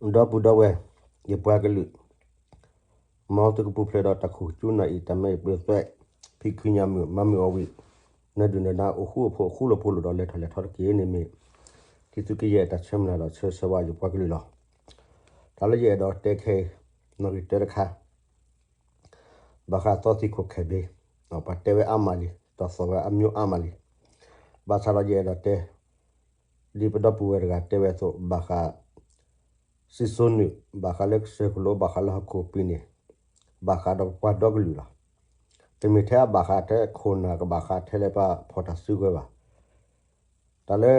ဒီပုၢ်ဒီဝဲၢ်, ယပှၤကလုာ်, မ်သုကပူၤဖျဲးဒီးတၢ်ခိၣ်ကၠူနၢ်အံၤ တၢ်မဲာ်ဘျၢသွဲၣ်, ဖံခုညၣ်မုၣ် မၤမုၢ်အီၣ်ဝံၣ်, နဒုၣ်နဒါ အိၣ်ဃူအိၣ်ဖိးအိၣ်ဃူလိာ်ဖိးလိာ်ဒီး လဲၤထီၣ်လဲၤထီတက့ၢ်န့ၣ်မ့ၢ် တံၤသုးကယဲၢ်တၢ်ဆၢမုၢ်လၢ်ဒီးဆၢဂ့ၤဆၢဝါယပှၤကလုာ်လီၤ. တၢ်လၢယအဲၣ်ဒိးတဲခဲအံၤ နီၣ်ဂံၢ်တၢတခါ ဘၣ်ဃးသီသံၣ်ခိၣ်ခဲဘ့, ပှၤတဲဝဲအါမးလံ, ဒီးသီၣ်ဝဲအမျိုးအါမးလံ. ဘၣ်ဆၣ်ဒီးယအဲၣ်ဒိးတဲ, ဒ်ပဒီပုၢ်ဝဲၢ်တဂၤတဲဝဲအသိး ဘၣ်ဃး စံၣ်စိၤနုာ် ဘၣ်ဃးလၢကစၢၢ်ကလိ ဘၣ်ဃးလၢဟီၣ်ခိၣ်ကပံာ်န့ၣ် ဘၣ်ဃးဒီးပပှၤဒီကလုာ်လီၤ. တမ့ၢ်ထဲအဘၣ်ဃးထဲခိၣ်နၢ် ကဘၣ်ဃးထဲလၢပှၤဖီၣ်တၢ်စုကဝဲၤဘၣ်. တၢ်လၢ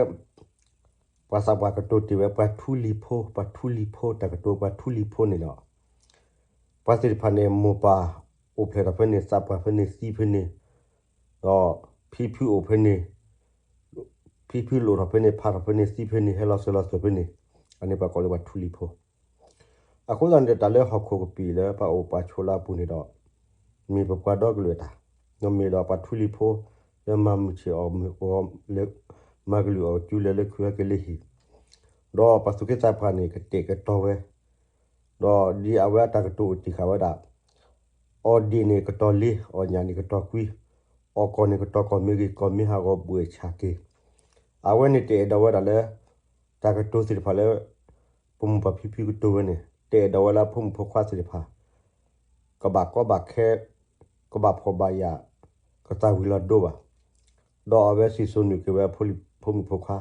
ပှၤသးပှၢ်ကတိၤတ့ၢ်ဝဲ ပှၤထူလံၤဖိ, ပှၤထူလံၤဖိ တၢ်ကတိၤပှၤထူလံၤဖိန့ၣ်ဒီး ပှၤသ့ၣ်တဖၣ်န့ၣ် မိၢ်ပၢ်အိၣ်ဖျဲၣ်ထီၣ်ဖဲန့ၣ် သးပှၢ်ဖဲန့ၣ် သံဖဲန့ၣ်, ဒီးဖံဖုအိၣ်ဖဲန့ၣ်, ဖံဖုလိၣ်ထီၣ်ဖဲန့ၣ် ဖးထီၣ်ဖဲန့ၣ် သံဖဲန့ၣ် ဟဲလီၤစၢၤလီၤသွဲၣ်ဖဲန့ၣ်, အန့ၣ်ပှၤကိးလၢပှၤထူလံၤဖိ. အဃိသတးန့ၣ်ဒီး တၢ်လၢဟီၣ်ခိၣ်ကပံာ်လၢပှၤအိၣ်ပှၤဆိးလၢအပူၤန့ၣ်ဒီး မ့ၢ်ပပှၤဒီကလုာ်အတၢ်, ဒီးမ့ၢ်ဒီးပှၤထူလံၤဖိ လၢမၤမုၢ်ဆ့ၣ်အီၣ်မုၢ်အီ လၢ မၤကလုၢ်အီၣ်ကၠူလဲၤလၢခုဟဲက့ၤလၢဟံၣ်, ဒီးပှၤသူၣ်က့သးပှၢ်န့ၣ် ကတဲာ်ကတီၤဝဲ, ဒီးဒ်အဝဲအတၢ်ကတိၤအိၣ်တ့ၢ်ဃာ်ဝဲဒၣ် အီၣ်ဒ့ၣ်န့ၣ်ကတီၤလ့, အီၣ်ညၣ်န့ၣ်ကတီၤကွံ, အီၣ်ကီၢ်န့ၣ်ကတီၤကီၢ်မ့ၢ်ဂ့ၤ ကီၢ်မ့ၢ်ဟးဂီၤဘှံးဆၣ်က့ၤ. အဝဲန့ၣ်တအဲၣ်ဒိးဝဲဒၣ်လၢ တၢ်ကတိၤသ့ၣ်တဖၣ်လၢ ပမိၢ်ပၢ်ဖံဖုကတိၤဝဲန့ၣ် တအဲၣ်ဒိးဝဲလၢအဖိမုၣ်ဖိခွါသ့ၣ်တဖၣ် ကဘၣ်ကီဘၣ်ခဲ, ကဘၣ်ဖှီၣ်ဘၣ်ယာ်, ကသၣ်ဝံၤလီၤဒိဘၣ်. ဒီးအဝဲစံၣ်စိၤနုာ်က့ၤဝဲအဖိမုၣ်ဖိခွါ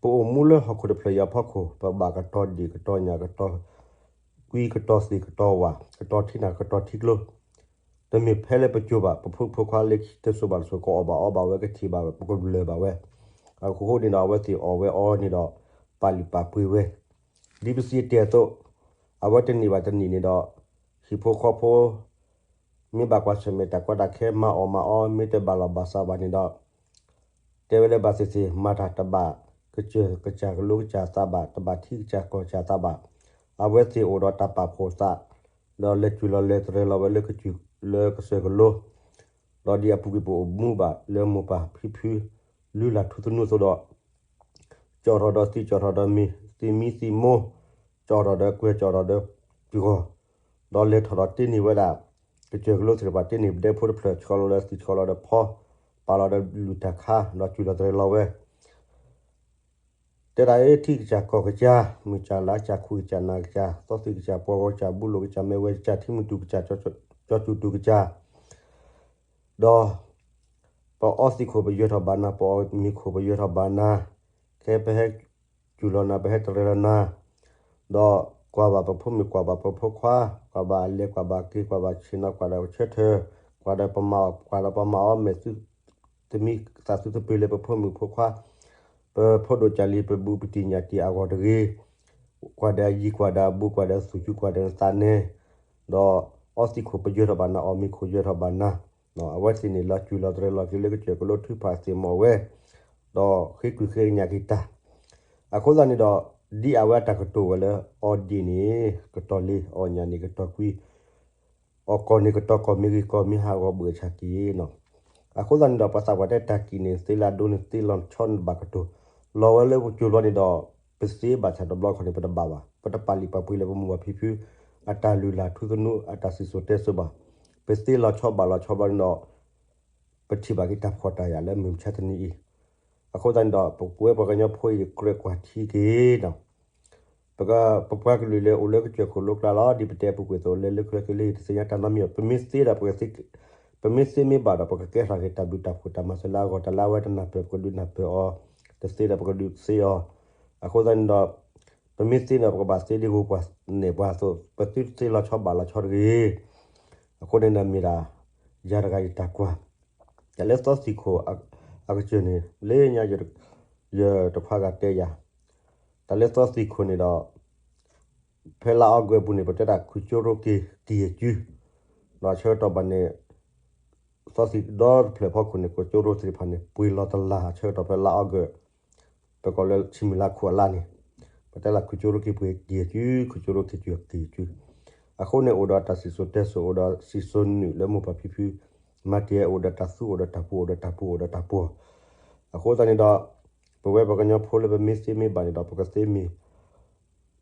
ပအိၣ်မူလၢဟီၣ်ခိၣ်တဖျၢၣ်အံၤအဖီခိၣ် ပဘၣ်ကတီၤဒ့ၣ်ကတီၤညၣ် ကတီၤကွံကတီၤသ့ၣ်ကတီၤဝၣ် ကတီၤထံနၢ်ကတီၤထံကျိ, တမ့ၢ်ဖဲလၢပစိၤဘၣ် ပဖိမုၣ်ဖိခွါလၢခံတစိၤဘၣ်တစိၤ ကအီၣ်ဘၣ်အီဘၣ်ဝဲ ကထံၣ်ဘၣ် ပကဘျၢၣ်ဘၣ်ဝဲ. အဃိန့ၣ်ဒီး အဝဲသ့ၣ်အီၣ်ဝဲအီန့ၣ်ဒီး ပာ်လုၢ်ပာ်ပှ့ၤဝဲ ဒ်ပစံးတ့ၢ်အသိး, အဝဲတနံၣ်ဘၣ်တနံၣ်န့ၣ်ဒီး ဟံၣ်ဖိဃီဖိ မ့ၢ်ဘၣ်ကွၢ်ဆၢၣ်မဲာ်တၢ်ကီတၢ်ခဲ မၤအီၣ်မၤအီ မ့ၢ်တဘၣ်လီၢ်ဘၣ်စးဘၣ်န့ၣ်ဒီး တဲဝဲလၢဘၣ်သ့ၣ်သ့ၣ် မၤတၢ်တဘၣ်ကစၢၢ်ကစၢ်ကလိကစၢ်သးဘၣ်, တဘၣ်ထံကစၢ်ကီၢ်ကစၢ်သးဘၣ်. အဝဲသ့ၣ်အိၣ်ဒီးတၢ်ပာ်ဖှိၣ်သး ဒီးလဲၤစူၤလီၤလဲၤတရံးလီၤဝဲလၢကစၢၢ်လၢကစၢၢ်ကလိ ဒီးဒ်အပူၤကွံာ်ပအိၣ်မူဘၣ်လၢမိၢ်ပၢ်ဖံဖု လုၢ်လၢ်ထူသနူအသိးဒီး ကၠီၣ်ထီၣ်ဒီးသံ ကၠီၣ်ထီၣ်ဒီးမံၤ သံမံသံမိၢ် ကၠီၣ်ထီၣ်ဒီးကွဲၤ ကၠီၣ်ထီၣ်ဒီးပှီၢ် ဒီးလဲၤထီၣ်ဒီးတ့န့ၢ်ဝဲဒၣ် ကစၢၢ်ကလိသ့ၣ်တဖၣ် တ့န့ၢ်ပဒဲဖိတဖျၢၣ် ဆှီလီၤလၢသံ ဆှီလီၤဒီးဖီ ပာ်လီၤဒီးလုၢ်တၢ်ခါ ဒီးစူၤလီၤတရံးလီၤဝဲ တဲဒၣ်အ့ ထံကစၢ်ကီၢ်ကစၢ် မုၢ်ကစၢ်လါကစၢ် ခူကစၢ်နၤကစၢ် သီသံၣ်ကစၢ် ပှီၢ်ဂီၤကစၢ် ဘူးလိာ်ကစၢ် မဲၢ်ဝဲကစၢ် ထံမုၢ်တူၢ်ကစၢ် ကၠီၤစူၤတူၢ်ကစၢ် ဒီး ပအီသံၣ်ခိၣ်ပယၢၤထီၣ်ဘၣ်နၤ ပအီမ့ၤခိၣ်ပယၢၤထီၣ်ဘၣ်နၤ ခဲပဟဲစူၤလီၤနၤ ပဟဲတရံးလီၤနၤ ဒီးကွၢ်ဘၣ်ပဖိမုၣ် ကွၢ်ဘၣ်ပဖိခွါ ကွၢ်ဘၣ်အလဲၤ ကွၢ်ဘၣ်က့ၤ ကွၢ်ဘၣ်ဆ့ၣ်နီၤ ကွၢ်ဒီးဆၢထၢၣ် ကွၢ်ဒီးပမၤအီၣ် ကွၢ်ဒီးပမၤအီၣ်မဲာ်သု သမံသးသုတပ့ၤလၢပဖိမုၣ်ဖိခွါ ပဖိဒိၣ်ကၢ်လံၤ ပဘူးပတံၢ်ညၣ်တံၢ်အဂီၢ်တဂ့ၤ ကွၢ်ဒီးအယံၤ ကွၢ်ဒီးအဘူး ကွၢ်ဒီးသူၣ်ကၠူ ကွၢ်ဒီးနသးနဲ ဒီးအီသံၣ်ခိၣ်ပယၢၤထီၣ်ဘၣ်နၤ အီမ့ၤခိၣ်ယၢၤထီၣ်ဘၣ်နၤ အဝဲသ့ၣ်န့ၣ် လီၤစူၤလီၤတရံးလီၤက့ၤလၢကစၢၢ်ကလိထုကဖၣ်သ့ၣ်မီၣ်ဝဲ ဒီးဃ့ကွံာ်ဃ့ကညးက့ၤတၢ် အဃိသတးန့ၣ်ဒီး ဒ်အဝဲအတၢ်ကတိၤဝဲလၢ အီၣ်ဒ့ၣ်န့ၣ် ကတီၤလ့ အီၣ်ညၣ်န့ၣ်ကတီၤကွံ အီၣ်ကီၢ်န့ၣ်ကတီၤကီၢ်မ့ၢ်ဂ့ၤ ကီၢ်မ့ၢ်ဟးဂီၤဘှံးအဆၣ်က့ၤနီၤ အဃိသတးန့ၣ်ဒီး ပှၤသးပှၢ်တဲတၢ်ကံၣ်န့ၣ် သ့လၢအဒိန့ၣ် သ့လီၤဆီန့ၣ်ဘၣ်ကတိၤ လီၤဝဲလၢပစိၤဘျီန့ၣ်ဒီး ပသ့ဘၣ်ဆၣ်တဘျီခီန့ၣ် ပတဘၣ်ဘၣ် ပတပာ်လုၢ်ပာ်ပှ့ၤလၢပမိၢ်ပၢ်ဖံဖု အတၢ်လုၢ်လၢ်ထူသနူ အတၢ်စံၣ်စိၤတဲစိၤဘၣ် ပသ့လီၤဆီဘၣ်လီၤဆီဘျီန့ၣ်ဒီး ပထံၣ်ဘၣ်က့ၤတၢ်ဖှီၣ်တၢ်ယာ်လၢမုၢ်မဆါတနံၤအံၤ အဃိသတးန့ၣ်ဒီး ပဝဲပှၤကညီဖိအံၤ ကြၢးကွၢ်ထံက့ၤနီၤ ပက ပပှၤကလုာ်လၢအိၣ်လၢကစၢၢ်ခိၣ်လိကျါလီၤ ဒ်ပတဲအပူၤကွံာ်အသိး လဲၤလၢခုဟဲက့ၤလၢဟံၣ် တသ့ၣ်ညါတၢ်နီတမံၤဘၣ် ပမ့ၢ်သ့ဒီး ပမ့ၢ်သ့မ့ၢ်ဘၣ်ဒီး ပကကဲထီၣ်က့ၤတၢ်ဘျုးတၢ်ဖှိၣ်တၢ်မၤစၢၤလၢအဂီၢ် တၢ်လၢအဝဲတနၢ်ပၢၢ် ပကဒုးနၢ်ပၢၢ်အီၤ တသ့ဒီး ပကဒုးသ့အီၤ အဃိသတးန့ၣ်ဒီး ပမ့ၢ်သ့န့ၣ် ပကဘၣ်သ့ဒ်ဂိၢ်ပှၢ်နဲၣ်ပှၤအသိး ပသုတသ့လီၤဆီဘၣ်လီၤဆီတဂ့ၤ အဃိန့ၣ်ဒီးမ့ၢ်ဒၣ် ယၤတဂၤယတၢ်ကွၢ် တၢ်လၢသီသံၣ်ခိၣ်အကစၢၢ်န့ၣ် လၢညါ ယတခွါဂၤတဲယၤ တၢ်လၢသီသံၣ်ခိၣ်န့ၣ်ဒီး ဖဲလါအီကူးအပူၤန့ၣ် ပတဲဒၣ်ခုကၠိရိက့ၤကံၢ်အစု ဒီးအဆၢကတီၢ်ဘၣ်န့ၣ် သီသံၣ်ဒီတဖျၢၣ်ဖီခိၣ်န့ၣ် ကၠိရိသ့ၣ်တဖၣ်န့ၣ် ပှ့ၤလီၤတလၢ် အဆၢကတီၢ်ဖဲလါအီကူး ပကိးလၢဆံမုၢ်လါခိၣ်အလါန့ၣ် ပတဲလၢခုကၠိရိက့ၤပှ့ၤကံၢ်အစု ခုကၠိရိက့ၤကံၢ်အစု အဃိန့ၣ် အိၣ်ဒီးတၢ်စံၣ်စိၤတဲစိၤ အိၣ်ဒီးစံၣ်စိၤနုာ်လၢမိၢ်ပၢ်ဖံဖု မၤတ့ၢ် အိၣ်ဒီးတၢ်သူ အိၣ်ဒီးတၢ်ပူၤ အိၣ်ဒီးတၢ်ပူၤ အိၣ်ဒီးတၢ်ပူၤ အဃိသတးန့ၣ်ဒီး ပဝဲပှၤကညီဖိလၢပမ့ၢ်သ့မ့ၢ်ဘၣ်န့ၣ်ဒီး ပကသ့မ့ၢ်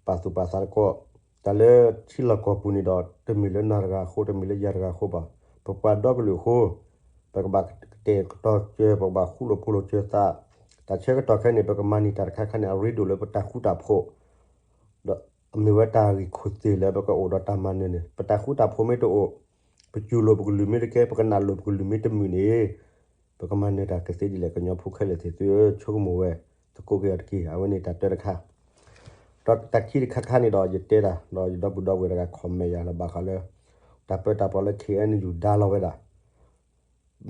ပာ်သူၣ်ပာ်သးတက့ၢ်. တၢ်လၢထံလီၢ်ကီၢ်ပူၤန့ၣ်ဒီး တမ့ၢ်လၢနၤတဂၤအဃိ တမ့ၢ်လၢယၤတဂၤအဃိဘၣ်. ပပှၤဒီကလုာ်အဃိ ပကဘၣ်ကတဲာ်ကတီၤစၢၤ ပကဘၣ်ဃူလိာ်ဖိးလိာ်စၢၤသး, တၢ်ဆၢကတီၢ်ခဲအံၤန့ၣ် ပကမၤန့ၢ်တၢ်တခါခါန့ၣ် အရ့ဒိၣ်လၢပတၢ်ဃူတၢ်ဖိး ဒီးမ့ၢ်ဝဲတၢ်ဂ့ၢ်ခိၣ်သ့ၣ်လၢပကအိၣ်ဒီးတၢ်မၤနၢၤန့ၣ် ပတၢ်ဃူတၢ်ဖိးမ့ၢ်တအိၣ်, ပစူၢ်လိာ်ပကလုၢ်မ့ၢ်တကဲ ပကနၣ်လိာ်ပကလုၢ်မ့ၢ်တမုာ်န့ၣ် ပကမၤနၢၤတၢ်ကသ့ဒ်လဲၣ်. ကညီဖိခဲလၢာ်သ့ၣ်သုဧၢ ဆိကမိၣ်ဝဲ သကိးက့ၤအီၤတက့ၢ်. အဝဲန့ၣ်တၢ်တၢတခါ ဒီးတၢ်ခံတခါခါန့ၣ်ဒီး ယတဲတၢ် ဒီးယဒီပုၢ်ဒီဝဲၢ်တဂၤ comment ယၤလၢဘၣ်ဃးလၢ တၢ်ပၢတၢ်ပြးလၢ K N U ဒါလီၤဝဲဒၣ်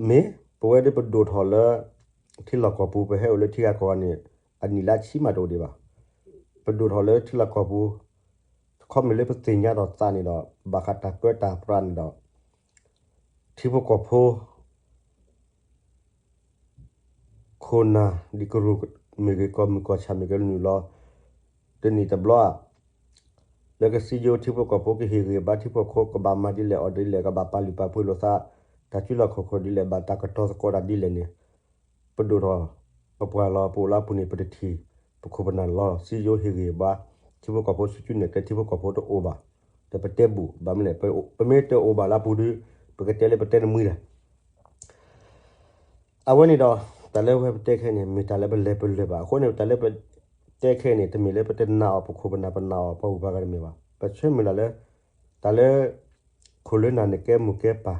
မ့ၢ်ပဝဲဒၣ်ပဒိၣ်ထီၣ်လၢ ထံလီၢ်ကီၢ်ပူၤ ပဟဲအိၣ်လၢထံဂၤကီၢ်ဂၤန့ၣ် အနံၣ်လၢဆံမးတအိၣ်ဒံးဘၣ်. ပဒိၣ်ထီၣ်လၢထံလီၢ်ကီၢ်ပူၤ ခီမ့ၢ်လၢပသ့ၣ်ညါထီၣ်သးန့ၣ်ဒီး ဘၣ်ဃးတၢ်ပၢတၢ်ပြးန့ၣ်ဒီး ထံဖိကီၢ်ဖိ ခိၣ်နၢ်ဒံးကရူၢ်မ့ၢ်ဂ့ၤ ကီၢ်မုၢ်ကီၢ်ဆၣ်မ့ၢ်ဂ့ၤ နုာ်လီၤ တနံၣ်တဘျီဧါ လၢကစံယိထံဖိကီၢ်ဖိ ကဟ့ၣ်ဂံၢ်ဘါထံဖိကီၢ်ဖိ ကဘၣ်မၤဒ်လဲၣ်အီၤဒ်လဲၣ် ကဘၣ်ပာ်လုၢ်ပာ်ပှ့ၤလိာ်သး တၢ်စုလီၢ်ခီၣ်ခိၣ်ဒ်လဲၣ် ဘၣ်တၢ်ကတီၤသကိးတၢ်ဒ်လဲၣ်န့ၣ် ပဒိၣ်ထီၣ် ပပှၤလီၤ ပအိၣ်လၢအပူၤန့ၣ် ပတထံၣ် ပခိၣ်ပနၢ်လီၤ စံယိဟ့ၣ်ဂံၢ်ဘါ ထံဖိကီၢ်ဖိ စုကၠူနဲၣ်ကျဲ ထံဖိကီၢ်ဖိတအိၣ်ဘၣ် ဒီးပတဲဘူး ဘၣ်မနုၤလဲၣ် ပမ့ၢ်တအိၣ်ဘၣ်လၢအပူၤဒီး ပကတဲလၢပတဲတမှံဒၣ် အဝဲန့ၣ်ဒီး တၢ်လၢဝဲပတဲခဲအံၤန့ၣ် မ့ၢ်တၢ်လၢပလဲၤပလၢၢ်ဘၣ်. အဃိန့ၣ် တၢ်လၢပတဲခဲအံၤန့ၣ် တမ့ၢ်လၢပတနာ်အီၤ ပခိၣ်ပနၢ် ပနာ်အီၤ ပှၤဂုၤပှၤဂၤတမ့ၢ်ဘၣ်. ပဆၢမုၢ်လၢ်လၢ တၢ်လၢ ခိၣ်လၢနၤန့ၣ် ကဲမိၢ်ကဲပၢ်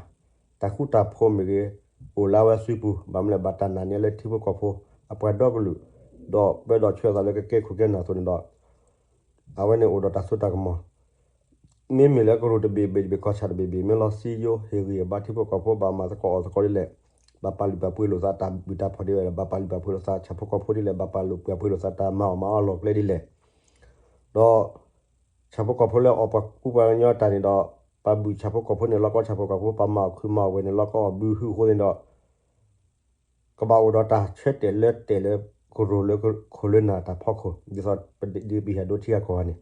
တၢ်ဃူတၢ်ဖိးမ့ၢ်ဂ့ၤ အိၣ်လၢအဝဲစုပူၤ ဘၣ်မနုၤလဲၣ် ဘၣ်တၢ်နာ်န့ၢ်လၢထံဖိကီၢ်ဖိ အပှၤဒီကလုာ် ဒီးပၢဒီးဆှၢအသးလၢကကဲခိၣ်ကဲနၢ်အသိးန့ၣ်ဒီး အဝဲန့ၣ်အိၣ်ဒီးတၢ်စိတၢ်ကမီၤ မ့မ့ၢ်လၢကရူၢ်တဘ့ၣ်ဘ့ၣ်တဘ့ၣ် ကီၢ်ဆၣ်တဘ့ၣ်ဘ့ၣ် မ့ၢ်လီၤစံယိဟ့ၣ်ဂံၢ်ဘါထံဖိကီၢ်ဖိ ဘၣ်မၤသကိးအီၣ်သကိးဒ်လဲၣ် ဘၣ်ပာ်လုၢ်ပာ်ပှ့ၤလိာ်သးတၢ်ဘျုးတၢ်ဖှိၣ်ဒ်လဲၣ် ဘၣ်ပာ်လုၢ်ပာ်ပှ့ၤလိာ်သး ဆၣ်ဖိကီၢ်ဖိဒ်လဲၣ် ဘၣ်ပာ်လုၢ်ပာ်ပှ့ၤလိာ်သးတၢ်မၤအီၣ်မၤအီလီၢ်ကျဲဒ်လဲၣ် ဒီး ဆၣ်ဖိကီၢ်ဖိလၢအီၣ်ပှၤကူပှၤကညီတၢ်န့ၣ်ဒီး ပှၤဘုၣ်ဆၣ်ဖိကီၢ်ဖိန့ၣ် လီၢ်ကီဆၣ်ဖိကီၢ်ဖိ ပှၤမၤအီၣ်ခုမၤအီၣ်ဝဲန့ၣ် လီၢ်ကီအီၣ်ဘုဟုအဃိန့ၣ်ဒီး ကဘၣ်အိၣ်ဒီးတၢ်ဆၢတဲာ်လၢတဲာ်လၢကရူၢ်လၢခိၣ်လၢနၤတၢ်ဖီခိၣ် ဒ်သိးပဟဲဒိထံဂၤကီၢ်ဂၤန့ၣ်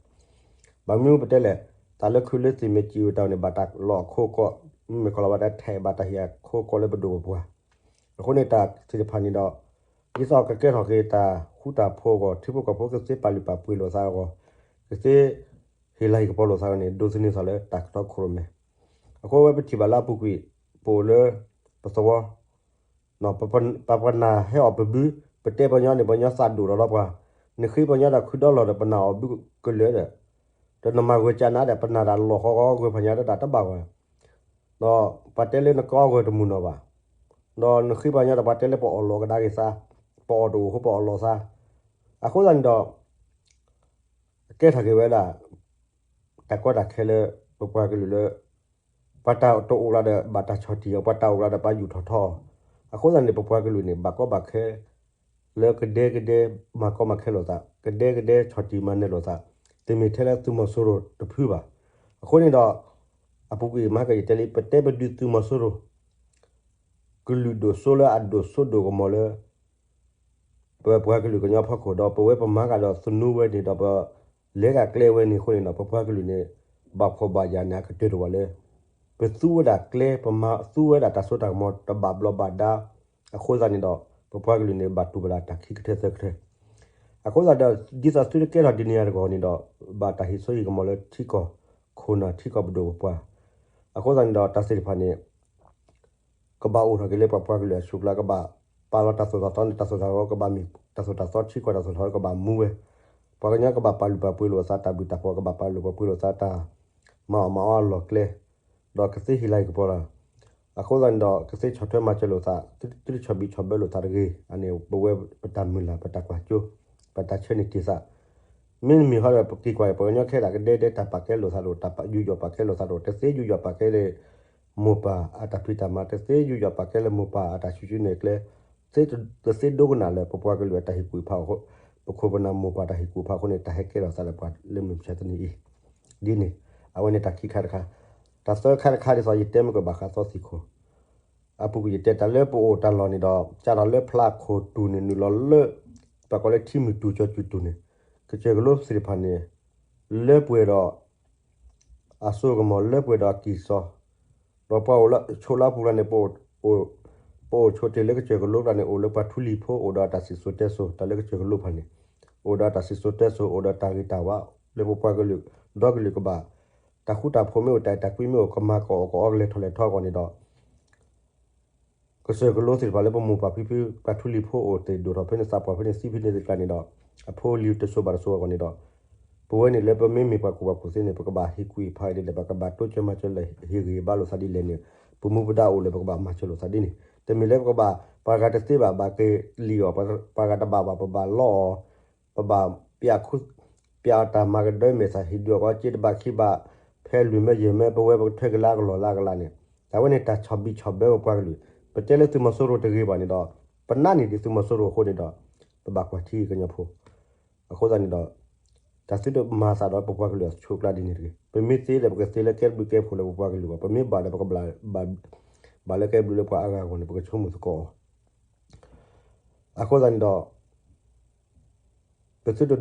ဘၣ်မနုၤပတဲလဲၣ် တၢ်လၢခုလၢသ့ၣ်မ့ၢ်စံးဝဲတၢ်န့ၣ် ဘၣ်တၢ်လီၢ်အခိကီၢ် မ့ၢ်ကီးလီၤဘၣ်တၢ်ထဲးဘၣ်တၢ်ဟ့ၣ်အခိကီၢ်လၢပဒိၣ်ပပှၢ် အဃိန့ၣ်တၢ်သ့ၣ်တဖၣ်န့ၣ်ဒီး ဒ်သိးကကဲထီၣ်က့ၤတၢ်ဃူတၢ်ဖိးအဂီၢ် ထံဖိကီၢ်ဖိကသ့ပာ်လုၢ်ပာ်ပှ့ၤလိာ်သးအဂီၢ် ကသ့ ဟ့ၣ်လၤဟ့ၣ်ကပီၤလိာ်သးအဂီၢ်န့ၣ် ဒိးသန့ၤသးလၢတၢ်ကတီခိၣ်ရိၣ်မဲ အဃိဝဲပထံၣ်ဘၣ်လၢအပူၤကွံာ် ပအိၣ်လၢ ပသဝီ ပပှၤပှၤနာ်ဟဲအီၣ်ပဘု ပတဲပှၤကညီန့ၣ် ပှၤကညီသးဒိၣ်လီၤဒီးပှၤ နဃ့ပှၤကညီတၢ်ခုဒီလီၢ်ဒီး ပနာ်အီၣ်ဘုကလၢာ်ဒီး ဒီးနမၤဂၢၢ်ကၢ်နၤဒီး ပနာ်တၢ်လီၢ်ဃီဃီဂၢၢ်ပှၤကညီတၢ်တဘၣ်ဂီၢ် ဒီးပှၤတဲလၢနကအီၣ်ဂၢၢ်တမုာ်နီၢ်ဘၣ် ဒီးနဃ့ပှၤကညီဒီး ပှၤတဲလၢပအီၣ်လီၤကဒါက့ၤသး ပအီၣ်တအိၣ်အဃိပအီၣ်လီၤသး အဃိသတးန့ၣ်ဒီး ကဲထီၣ်က့ၤဝဲဒၣ် တၢ်ကီတၢ်ခဲလၢ ပပှၤကလုာ်လၢ ပှၤတၢ်တအိၣ်လၢၤဒီး ဘၣ်တၢ်ဆီၣ်တံၢ်အီၤ ပှၤတၢ်အိၣ်လၢၤဒီး ပှၤယူာ်ထီၣ်ထီအီၤ အဃိသတးန့ၣ် ပပှၤကလုာ်န့ၣ် ဘၣ်ကီဘၣ်ခဲ လၢကဒဲကဒဲ မၤကီမၤခဲလိာ်သး ကဒဲကဒဲ ဆီၣ်တံၢ်မၤနၢၤလိာ်သး တမ့ၢ်ထဲလၢသုးမီၤစိရိၤတဖုဘၣ်. အဃိန့ၣ်ဒီး အပူၤကွံာ်မၤကယတဲလံ ပတဲပဒုးသုးမီၤစိရိၤ ကလုာ်ဒိၣ်စိလၢအဒိၣ်စိဒိၣ်ကမီၤလၢ ပပှၤကလုာ်ကညီဖီခိၣ်ဒီး ပဝဲပမၤဂ့ၤဒီးသနူဝဲန့ၣ်ဒီး ပလဲၤဂၤကျဲဝဲန့ၣ်အဃိန့ၣ်ဒီး ပပှၤကလုာ်န့ၣ် ဘၣ်ဖှီၣ်ဘၣ်ယာ်န့ၣ် အကတၢၢ်တဝၢ်လၢ ပသူဝဲဒၣ်ကျဲ ပမၤသူဝဲဒၣ်တၢ်စိတၢ်ကမီၤ တဘၣ်ဘျီးဘၣ်ဒါ အဃိသတးန့ၣ်ဒီး ပပှၤကလုာ်န့ၣ် ဘၣ်တူၢ်ဘၣ်ဒၣ်တၢ်ခံကထၢသၢကထၢ အဃိသတးဒီး ဒ်သိးသုတကဲထီၣ်ဒ်န့ၣ်အတဂီၢ်န့ၣ်ဒီး ဘၣ်တၢ်ဟ့ၣ်စိဟ့ၣ်ကမီၤလၢထံကီၢ်ခိၣ်နၢ်ထံကီၢ်ပဒိၣ်ပပှၢ် အဃိသတးန့ၣ်ဒီး တၢ်သ့ၣ်တဖၣ်န့ၣ် ကဘၣ်အိၣ်ထီၣ်က့ၤလၢပပှၤကလုာ်အဆူၣ်ကျါ ကဘၣ်ပာ်လီၤတၢ်သိၣ်တၢ်သီန့ၣ် တၢ်သိၣ်တၢ်သီကဘၣ်မ့ၢ် တၢ်သိၣ်တၢ်သီထံကီၢ်တၢ်သိၣ်တၢ်သီကဘၣ်မူဝဲ ပှၤကညီကဘၣ်ပာ်လုၢ်ပာ်ပှ့ၤလိာ်အသး တၢ်ဘျုးတၢ်ဖှိၣ် ကဘၣ်ပာ်လုၢ်ပာ်ပှ့ၤလိာ်သးတၢ် မၤအီၣ်မၤအီအလီၢ်ကျဲ ဒီးကသ့ဟ့ၣ်လၤဟ့ၣ်ကပီၤလီၤ. အဃိသတးန့ၣ်ဒီး ကသ့ဆီၣ်ထွဲမၤစၢၤလိာ်သး သုတဆီၣ်ဘံၣ်ဆီၣ်ဘၢလိာ်သးတဂ့ၤ အန့ၣ် ပဝဲပတၢ်မုၢ်လၢ် ပတၢ်ကွၢ်စိ ပတၢ်ဆၢန့ၢ်တ့ၢ်သး မ့တမ့ၢ်ဟီဒီး ပက့ၤကွၢ် ပှၤကညီခဲဒၣ်ကဒဲဒဲတၢ်ပာ်ကဲလိာ်သးဒီး တၢ်ယူးယီၣ်ပာ်ကဲလိာ်သးဒီး တသ့ယူးယီၣ်ပာ်ကဲလၢ မိၢ်ပၢ်အတၢ်ဖံးတၢ်မၤ တသ့ယူးယီၣ်ပာ်ကဲလၢမိၢ်ပၢ်အတၢ်ဆူၣ်ဆူၣ်န့ၢ်ကျဲ တသ့ဒိကနၣ်လၢပပှၤကလုာ်အတၢ်ဟ့ၣ်ကူၣ်ဖးအဃိ ပခိၣ်ပနၢ်မိၢ်ပၢ်တၢ်ဟ့ၣ်ကူၣ်ဖးအဃိန့ၣ် တၢ်ဟဲကဲထီၣ်သးလၢပှၤလၢမုၢ်မဆါတနံၤအံၤ ဒ်န့ၣ် အဝဲန့ၣ်တၢ်ခံခါတခါ တၢ်သၢခါတခါဒ်သိးယတဲမ့ၢ်ကဘၣ်ဃးသီသံၣ်ခိၣ် အပူၤကွံာ်ယတဲတၢ်လၢပအိၣ်တၢ်လီၢ်န့ၣ်ဒီး ကၢ်ထီၣ်လၢဖျးခိၣ်တူၢ်န့ၣ် နုာ်လီၤလၢ ပှၤကိးလၢထံမုၢ်တူၢ်ကၠီၤကူၢ်တူၢ်န့ၣ် ကစၢၢ်ကလိသ့ၣ်တဖၣ်န့ၣ် လၢပှဲၤဒီး အစိကမီၤလၢပှဲၤဒီးအကံၢ်စီ ဒီးပှၤအိၣ်လၢဆိးလၢပူၤလၢန့ၣ် ပအိၣ်ဆိးတ့ၢ်လၢကစၢၢ်ကလိကျါန့ၣ် အိၣ်လၢပှၤထူလံၤဖိ အိၣ်ဒီးတၢ်စံၣ်စိၤတဲစိၤ တၢ်လၢကစၢၢ်ကလိဖၣ်န့ၣ် အိၣ်ဒီးတၢ်စံၣ်စိၤတဲစိၤ အိၣ်ဒီးတၢ်ဂ့ၤတၢ်ဝါ လၢပပှၤကလုာ် ဒီကလုာ်ကဘၣ် တၢ်ဃူတၢ်ဖိးမ့ၢ်အိၣ် တၢ်အဲၣ်တၢ်ကွံမ့ၢ်အိၣ် ကမၤကအီၣ်ကအီကလဲၤထီၣ်လဲၤထီအဂီၢ်န့ၣ်ဒီး ကစၢၢ်ကလိသ့ၣ်တဖၣ်လၢပမိၢ်ပၢ်ဖံဖု ပှၤထူလံၤဖိအိၣ်သ့ၣ်ဒိၣ်ထီၣ်ဖဲန့ၣ် သးပှၢ်ဖဲန့ၣ် သံဖဲန့ၣ်သ့ၣ်တဖၣ်န့ၣ်ဒီး အဖိအလံၤတစိၤဘၣ်တစိၤအဂီၢ်န့ၣ်ဒီး ပဝဲန့ၣ်လၢပမ့မ့ၢ်ပှၤကူၣ်ဘၣ်ကူၣ်သ့န့ၣ် ပကဘၣ်ဟ့ၣ်ကူၣ်ဟ့ၣ်ဖးအီၤဒ်လဲၣ် ပကဘၣ်တိစၢၤမၤစၢၤလဲၤဟ့ၣ်ဂံၢ်ဟ့ၣ်ဘါလိာ်သးဒ်လဲၣ်န့ၣ် ပမူပဒါအိၣ်လၢပကဘၣ်မၤစၢၤလိာ်သးဒ်န့ၣ် တမ့ၢ်လၢပကဘၣ် ပှၤဂၤတသ့ဘၣ် ဘၣ်က့ၤလံၣ်အီၤ ပှၤဂၤတဘၣ်ဘၣ် ပဘၣ်လီအီၤ ပဘၣ် ပျးတၢ်မၤကဒၢမဲာ်သၣ် ဟ့ၣ်ဒုးအီၣ်က့တဘၣ်ခံဘၣ် ဖဲလွံၢ်မၢယဲၢ်မၢ ပဝဲပကထွဲက့ၤလၢအကလီၢ်လၢအကလးန့ၣ် တၢ်ဝဲန့ၣ်တၢ်ဆီၣ်ဘံၣ်ဆီၣ်ဘၢပပှၤကလုာ် ပတဲလၢသုးမီၤစိရိၤတဂ့ၤဘၣ်န့ၣ်ဒီး ပနာ်န့ၢ်ဒံးသုးမီၤစိရိၤအဃိန့ၣ်ဒီး ပဘၣ်ကွၢ်ထံကညီဖိ အဃိသတးန့ၣ်ဒီး တၢ်သုတမၤသးဒီးပပှၤကလုာ်အဆိအကျါဒ်န့ၣ်တဂ့ၤ. ပမ့ၢ်သ့ဒီးပကသ့လၢကဲဘျုးကဲဖှိၣ်လၢပပှၤကလုာ်ဘၣ်. ပမ့ၢ်ဘၣ်ဒီးပကဘၣ် ဘၣ်လၢကဲဘျုးလၢပှၤအါဂၤအဂီၢ်န့ၣ် ပကဆိကမိၣ်သကိးအီၤ အဃိသတးန့ၣ်ဒီး ပသုတသ့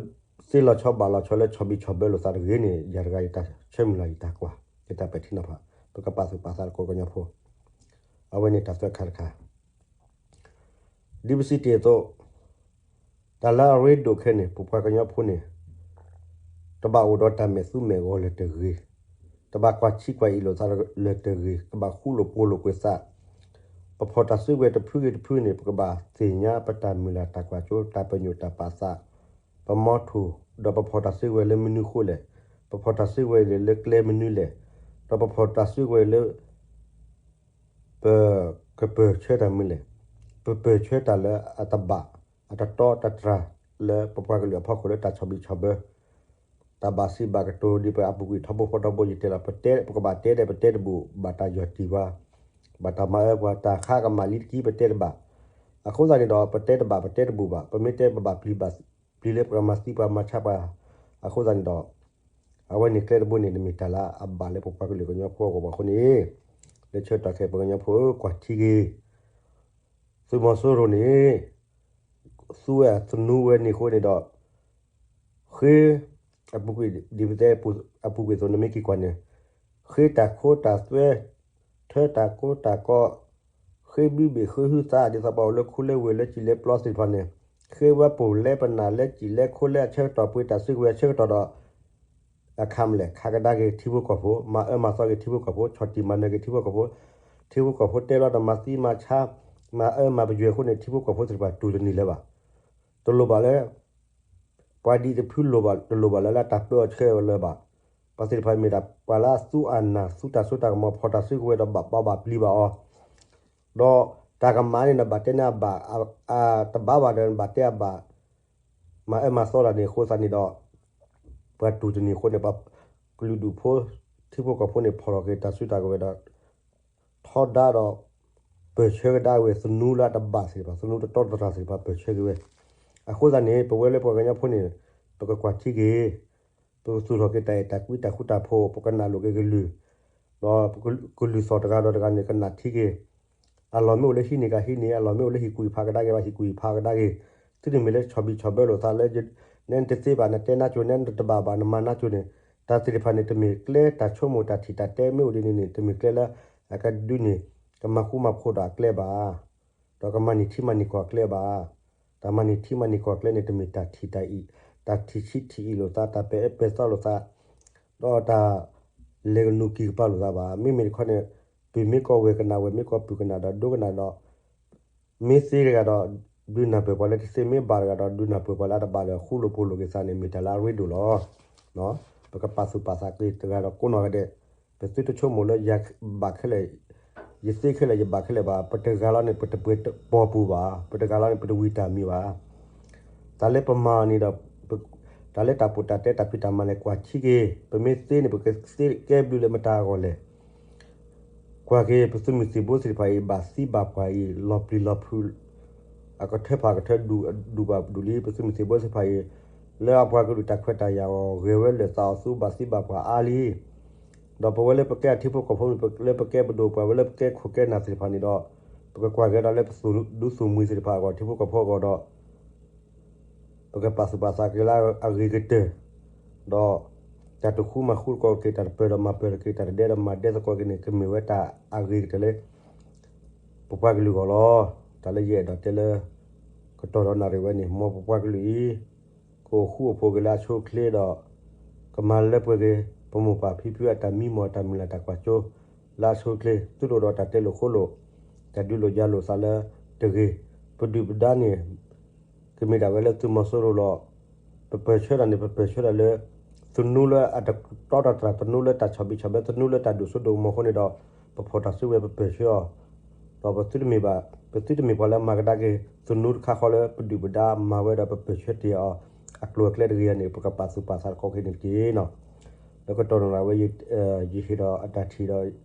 လီၤဆီဘၣ်လီၤဆီလၢဆီၣ်ဘံၣ်ဆီၣ်ဘၢလိာ်သးတဂ့ၤန့ၣ် ယၤတဂၤယတၢ်ဆၢမုၢ်လၢ်ယတၢ်ကွၢ် ယတၢ်ပဲာ်ထံနီၤဖး ပကပာ်သူၣ်ပာ်သးသကိးကညီဖိ အဝဲန့ၣ်တၢ်သၢခါတခါ ဒ်ပစံးတ့ၢ်အသိး တၢ်လၢအရ့ဒိၣ်ခဲန့ၣ် ပပှၤကညီဖိန့ၣ် တဘၣ်အိၣ်ဒီးတၢ်မဲာ်သူမဲာ်ဂီၤလၢၤတဂ့ၤ, တဘၣ်ကွၢ်ဆံးကွၢ်အံၤလိာ်သးလၢၤတဂ့ၤ, ကဘၣ်ဃူလိာ်ဖိးလိာ်ကွံာ်သး, ပဖီၣ်တၢ်စုကဝဲၤတဖုဂ့ၤတဖုန့ၣ် ပကဘၣ်သ့ၣ်ညါပတၢ်မုၢ်လၢ်တၢ်ကွၢ်စိ တၢ်ပညိၣ်တၢ်ပာ်သး, ပမီထိၣ် ဒီးပဖီၣ်တၢ်စုကဝဲၤလၢမနုၤဃိလဲၣ်, ပဖီၣ်တၢ်စုကဝဲၤလၢကျဲမနုၤလဲၣ်, ဒီးပဖီၣ်တၢ်စုကဝဲၤလၢ ပကပၢၢ်ဆၢတၢ်မနုၤလဲၣ်, ပပၢၢ်ဆၢတၢ်လၢအတဘၣ်, အတတီတတြၢ်လၢပပှၤကလုာ်အဖီခိၣ်လၢတၢ်ဆီၣ်ဘံၣ်ဆီၣ်ဘၢ, တၢ်ဘၣ်စံးဘၣ်ကတိၤဒ်ပှၤအပူၤကွံာ်ထီဘိဖီထီဘိယတဲလီၤ, ပတဲ ပကဘၣ်တဲဒီးပတဲတဘူၣ် ဘၣ်တၢ်ယီၢ်တံၢ်ပှၤ, ဘၣ်တၢ်မၤအၢပှၤ တၢ်ခါကမၣ်လံတက့ၢ်ပတဲတဘၣ်, အဃိသတးန့ၣ်ဒီး ပတဲတဘၣ်ပတဲတဘူၣ်ဘၣ်, ပမ့ၢ်တဲပဘၣ်ပျံၤဘၣ် ပျံၤလၢပကမၤသံပှၤမၤဆါပှၤ, အဃိသတးန့ၣ်ဒီး အဝဲန့ၣ်ကျဲတဘိန့ၣ် တမ့ၢ်တၢ်လၢအဘၣ်လၢပပှၤကလုာ်ကညီဖိအဂီၢ်ဘၣ်အဃိန့ၣ်, လၢဆၢကတီၢ်ခဲအံၤပှၤကညီဖိဧၢ ကွၢ်ထံဂ့ၤ, သုးမီၤစိရိၤန့ၣ် သူဝဲသနူဝဲန့ၣ်အဃိန့ၣ်ဒီး, ဃ့, အပူၤကွံာ်ဒ်ပတဲအပူၤကွံာ်အသိးန့ၣ်မ့ၢ်က့ၤကွၢ်န့ၣ်, ဃ့တၢ်ခိတၢ်သွဲ, ထၢတၢ်ကိတၢ်ကီ, ဃ့ဘုဘ့ၣ်ဃ့ဟုသး ဒ်သိးပှၤအိၣ်လၢခူလၢဝ့ၢ်လၢစံာ်လၢပျီသ့ၣ်တဖၣ်န့ၣ်, ဃ့ဝဲပူၤလဲပနၢ်လၢစံာ်လၢခိလၢအဆၢကတီၢ် ပှ့ၤတၢ်စုကဝဲၤအဆၢကတီၢ်ဒီး အခါမလဲၣ် ခးကဒါက့ၤထံဖိကီၢ်ဖိ, မၤအၢမၤသီက့ၤထံဖိကီၢ်ဖိ, ဆီၣ်တံၢ်မၤနၢၤက့ၤထံဖိကီၢ်ဖိ, ထံဖိကီၢ်ဖိတဲလီၤတၢ်မၤသံမၤဆါ, မၤအၢမၤပယွဲၤအဃိန့ၣ် ထံဖိကီၢ်ဖိသ့ၣ်တဖၣ်တူၢ်တန့ၢ်လၢၤဘၣ်. တလိၣ်ဘၣ်လၢ ပှၤဒ်တဖုလိၣ်ဘၣ် တလိၣ်ဘၣ်လၢ လၢတၢ်ပၢအီၤဆှၢအီၤလၢၤဘၣ်. ပှၤသ့ၣ်တဖၣ်မ့ၢ်ဒၣ်ပှၤလၢအသူအနၢ် သူတၢ်စိတၢ်ကမီၤ ဖီၣ်တၢ်စုကဝဲၤဒီးဘၣ်ဘၣ်ပျံၤဘၣ်အီၤ, ဒီးတၢ်ကမၣ်န့ၣ်ဒီးဘၣ်တဲန့ၢ်အဘၣ်, တဘၣ်ဘၣ်ဒီးဘၣ်တဲအဘၣ်, မၤအၢမၤသီတၢ်န့ၣ်အဃိသတးန့ၣ်ဒီး ပှၤတူၢ်တန့ၢ်အဃိန့ၣ် ပှၤကလုာ်ဒူၣ်ဖိ ထံဖိကီၢ်ဖိန့ၣ် ဖီၣ်ထီၣ်က့ၤတၢ်စုတၢ်ကဝဲၤဒီး ထီဒါဒီး ပၢၢ်ဆၢကဒါဝဲသနူလၢအတဘၣ်သ့ၣ်တဖၣ် သနူတတီတတြၢ်သ့ၣ်တဖၣ်ပၢၢ်ဆၢက့ၤဝဲ. အဃိသတးန့ၣ် ပဝဲလၢပှၤကညီဖိန့ၣ် ပကကွၢ်ထံက့ၤ, ပကသူၣ်ထီၣ်က့ၤတၢ်အဲၣ်တၢ်ကွံတၢ်ဃူတၢ်ဖိး ပကနၣ်လိာ်က့ၤကလုၢ်, ဒီးကလုၢ်သီၣ်တဂၤဒီးတဂၤန့ၣ် ကနၣ်ထံက့ၤ အလီၢ်မ့ၢ်အိၣ်လၢဟံးန့ၢ်ကဟံးန့ၢ်, အလီၢ်မ့ၢ်အိၣ်လၢဟံၣ်ကူၣ်ဟံၣ်ဖးကဒါက့ၤ ဟံၣ်ကူၣ်ဟံၣ်ဖးကဒါက့ၤ, သုတမ့ၢ်လၢဆီၣ်ဘံၣ်ဆီၣ်ဘၢလိာ်သးလၢ နဲနတသ့ဘၣ် နတဲနါစိၤ နဲနတဘၣ်ဘၣ်နမၤနါစိၤန့ၣ်, တၢ်သ့ၣ်တဖၣ်န့ၣ် တမ့ၢ်ကျဲတၢ်ဆိကမိၣ်တၢ်ထံၣ်တၢ်တဲမ့ၢ်အိၣ်ဒ်န့ၣ်န့ၣ် တမ့ၢ်ကျဲလၢ အကဒုးန့ၣ် ကမၤဃူမၤဖိးဒီးအကျဲဘၣ် ဒီးကမၤန့ၢ်ထံမၤန့ၢ်ကီၢ်အကျဲဘၣ်. တၢ်မၤန့ၢ်ထံမၤန့ၢ်ကီၢ်အကျဲန့ၣ် တမ့ၢ်တၢ်ထံၣ်တၢ်အံၤ, တၢ်ထံၣ်ဆံးထံၣ်အံၤလိာ်သး, တၢ်ပဲာ်အၢပဲာ်သီလိာ်သး, ဒီးတၢ်လဲၤကနူၤကံၢ်ကပၤလိာ်သးဘၣ်. မ့မ့ၢ်တခီန့ၣ် ပ့ၤမ့ၢ်ကီၢ်ဝဲၢ်ကနၣ်ဝဲၢ် မ့ၢ်ကီၢ်ပုၢ်ကနၣ်ဒီးဒိကနၣ်ဒီး မ့ၢ်သ့တဂၤဒီး ဒုးနၢ်ပၢၢ်ပှၤလၢတသ့, မ့ၢ်ဘၣ်တဂၤဒီး ဒုးနၢ်ပၢၢ်ပှၤလၢအတဘၣ်ဒီး ဃူလိာ်ဖိးလိာ်က့ၤသးန့ၣ် မ့ၢ်တၢ်လၢအရ့ဒိၣ်လီၤ. ပကပာ်သူၣ်ပာ်သးက့ၤတဂၤဒီးကိးနီၢ်ဂၤဒဲး, ပသုတဆိကမိၣ်လၢယဘၣ်ခဲလၢာ်, ယသ့ခဲလၢာ် ယဘၣ်ခဲလၢာ်ဘၣ်. ပတဂၤလီၤန့ၣ် ပတပှဲၤပီၢ်ပူၤဘၣ်, ပတဂၤလီၤန့ၣ် ပတဝံၤတၢ်မံၤဘၣ်. တၢ်လၢပမၤန့ၣ်ဒီး တၢ်လၢတၢ်ပူၤတၢ်တဲတၢ်ဖံးတၢ်မၤလဲၣ် ကွၢ်ထံက့ၤ, ပမ့ၢ်သ့န့ၣ် ပကသ့ကဲဘျုးလၢမတၤအဂီၢ်လဲၣ်. ကွၢ်က့ၤ ပသုးမုၢ်သံၣ်ဘိသ့ၣ်တဖၣ်အံၤ ဘၣ်သံဘၣ်ပှၢ်အံၤ လီၤပျံၤလီၤဖုး, အကထၢဖးကထၢဒူၣ်ဘၣ်ဒူၣ်လံ. ပသုးမုၢ်သံၣ်ဘိသ့ၣ်တဖၣ်အံၤ လၢအပှၤကလုာ်တၢ်ခွဲးတၢ်ယာ်အဂီၢ် ဂဲၤဝဲလၢာ်သးအီၤသူ ဘၣ်သံဘၣ်ပှၢ်အါလံ. ဒီးပဝဲလၢပကဲအထံဖိကီၢ်ဖိ လၢပကဲပဒိၣ်ပှၤဝဲလၢပကဲခိၣ်ကဲနၢ်သ့ၣ်တဖၣ်န့ၣ်ဒီး ပကကွၢ်က့ၤဒီးလၢပသူၣ်ဒူသူၣ်မှံၤသ့ၣ်တဖၣ်အဂီၢ် ထံဖိကီၢ်ဖိအဂီၢ်ဒီး ပကပာ်သူၣ်ပာ်သးက့ၤလၢအဂ့ၤကတၢၢ်, ဒီးတၢ်တဃူမၤဃူသကိးက့ၤ တၢ်တပၢၢ်ဒီးမၤပၢၢ်က့ၤ တၢ်တဒဲဒီးမၤဒဲသကိးက့ၤန့ၣ် ကမ့ၢ်ဝဲတၢ်အဂ့ၤကတၢၢ်လၢ ပပှၤကလုာ်အဂီၢ်လီၤ. တၢ်လၢယအဲၣ်ဒိးတဲလၢ ကတီၢ်ဒီးနၣ်ရံၣ်ဝဲန့ၣ် မ်ပပှၤကလုာ်အံၤ ကအိၣ်ဃူအိၣ်ဖိးက့ၤလၢအဆိအချ့ဒီး က ကမၤလၢပှဲၤက့ၤ ပမိၢ်ပၢ်ဖံဖုအတၢ်မံမီၢ်အတၢ်မုၢ်လၢ်တၢ်ကွၢ်စိ လၢအဆိအချ့ သုတအိၣ်ဒီးတၢ်တဲလိာ်ဃိလိာ် တၢ်ဒုးလိာ်ယၤလိာ်သးလၢတဂ့ၤ, ပဒုၣ်ပဒါန့ၣ် ကမ့ၢ်ဒၣ်ဝဲလၢသုးမီၤစိရိၤလီၤ. ပပၢၢ်ဆၢတၢ်န့ၣ် ပပၢၢ်ဆၢတၢ်လၢ သနူလၢအတတီတတြၢ် သနူလၢတၢ်ဆီၣ်ဘံၣ်ဆီၣ်ဘၢ သနူလၢတၢ်ဒိၣ်စိဒိၣ်ကမီၤအဃိန့ၣ်ဒီး ပဖီၣ်တၢ်စုဝဲပပၢၢ်ဆၢအီၤ ဒီးပသုတမ့ၢ်ဘၣ်, ပသုတမ့ၢ်ပှၤလၢအမၤကဒါက့ၤ သနူတခါဃီလၢပဒုၣ်ပဒါမၤဝဲဒီးပပၢၢ်ဆၢတ့ၢ်အီၤ အကျိၤအကျဲတဂ့ၤအံၤန့ၣ် ပကပာ်သူၣ်ပာ်သးတခီက့ၤန့ၣ်တက့ၢ်နီၤ. ဒီးကတီၢ်နီၣ်ဝဲ ယဟ့ၣ်ဒီးအတၢ်ထံၣ်ဒီး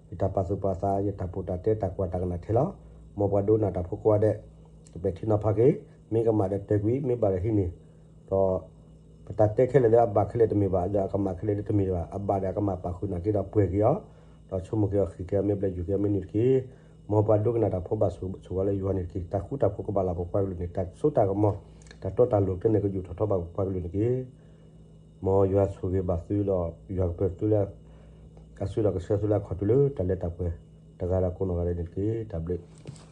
ယတၢ်ပာ်သူၣ်ပာ်သး ယတၢ်ပာ်တၢ်တဲတၢ်ကွၢ်တၢ်ကနၣ်ထဲလီၤ. မ်ပှၤဒိကနၣ်တၢ်ဖိကိးဂၤဒဲး ကပဲာ်ထံနီၤဖးက့ၤ, မ့ၢ်ကမၣ်ဒီးတဲကွံာ်, မ့ၢ်ဘၣ်ဒီးဟံးန့ၢ်, ဒီး ပတၢ်တဲခဲလၢာ်လၢအဘၣ်ခဲလၢာ်တမ့ၢ်ဘၣ်, ဒီးအကမၣ်ခဲလၢာ်လၢတမ့ၢ်ဘၣ်, အဘၣ်ဒီးအကမၣ်ပာ်ဃုာ်နာ်က့ဒီးပှဲၤက့ၤအီၤ, ဒီးဆိကမိၣ်က့ၤအီၤ ဃ့ၢ်က့ၤအီၤ မ့ၢ်ဘျဲၣ်ယုၢ်က့ၤအီၤ မ့ၢ်န့ၣ်တက့ၢ်. မ်ပှၤဒိကနၣ်တၢ်ဖိဘၣ်ဆိၣ်ဂ့ၤလၢယွၤန့ၣ်တက့ၢ်. တၢ်ဃူတၢ်ဖိးကဘၣ်လၢပပှၤကလုာ်န့ၣ်, တၢ်စိတၢ်ကမီၤ, တၢ်တီတၢ်လိၤကျဲန့ၣ် ကယူၢ်ထီၣ်ထီဘၣ်ပပှၤကလုာ်န့ၣ်တက့ၢ်. မ်ယွၤဆိၣ်ဂ့ၤဘၣ်သုဒီး ယွၤကပၢၤသုလၢ အစုဒီးကဆှၢသုလၢအခီၣ်ထံးလၢတၢ်လၢတၢ်ပှဲၤ တဂၤဒီးကိးနီၢ်ဂၤဒဲးန့ၣ်တက့ၢ်. တၢ်ဘျုး